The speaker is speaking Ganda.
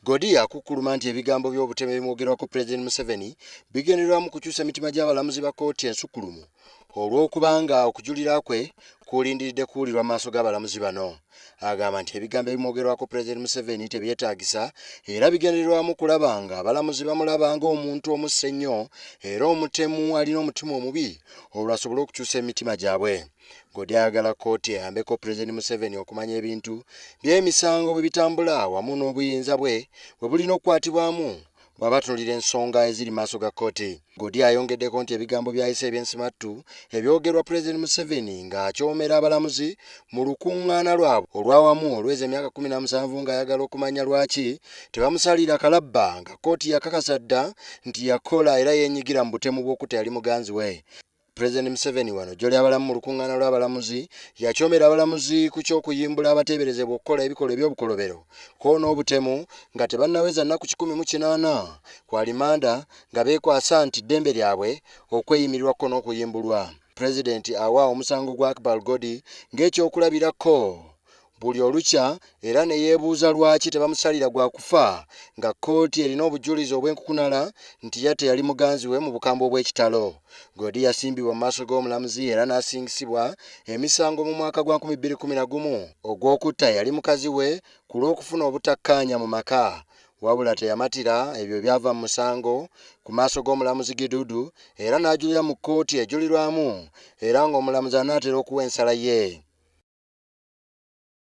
Godi akukkuluma nti ebigambo by'obutemu ebimwogerwako Pulezidenti Museveni bigendererwamu kukyusa mitima gy'abalamuzi ba kkooti ensukkulumu olw'okubanga okujulira kwe kulindiridde kuwulirwa mu maaso g'abalamuzi bano. Agamba nti ebigambo ebimwogerwako Pulezidenti Museveni tebyetaagisa era bigendererwamu kulaba nga abalamuzi bamulaba ng'omuntu omusse ennyo era omutemu alina omutima omubi olwo asobole okukyusa emitima gyabwe. Godi ayagala kkooti eyambeko Pulezidenti Museveni okumanya ebintu by'emisango bwe bitambula wamu n'obuyinza bwe bwe bulina okukwatibwamu bw'aba atunulira ensonga eziri maaso ga kkooti. Godi ayongeddeko nti ebigambo by'ayise eby'ensimattu ebyogerwa Pulezidenti Museveni ng'akyomera abalamuzi mu lukungaana lwabwe olw'awamu olweza emyaka 17 ng'ayagala okumanya lwaki tebamusalira kalabba nga kkooti yakakasa dda nti yakola era yeenyigira mu butemu bw'okutta yali muganzi we. Pulezidenti Museveni wano jjoli abalamu mu lukungaana lw'abalamuzi yakyomera abalamuzi ku ky'okuyimbula abateeberezebwa okukola ebikolwa eby'obukolobero ko n'obutemu nga tebannaweza nnaku 108 ku alimanda nga beekwasa nti ddembe lyabwe okweyimirirwa ko n'okuyimbulwa. Pulezidenti awa omusango gwa Akbar Godi ng'ekyokulabirako buli olukya era ne yeebuuza lwaki tebamusalira gwa kufa nga kkooti erina obujulizi obw'enkukunala nti yatta eyali muganzi we mu bukambwe obw'ekitalo. Godi yasimbibwa mu maaso g'omulamuzi era n'asingisibwa emisango mu mwaka gwa 2011 ogw'okutta eyali mukazi we ku lw'okufuna obutakkaanya mu maka wabula teyamatira ebyo ebyava mu musango ku maaso g'omulamuzi Gidudu era n'ajulira mu kkooti ejulirwamu era ng'omulamuzi anaatera okuwa ensala ye.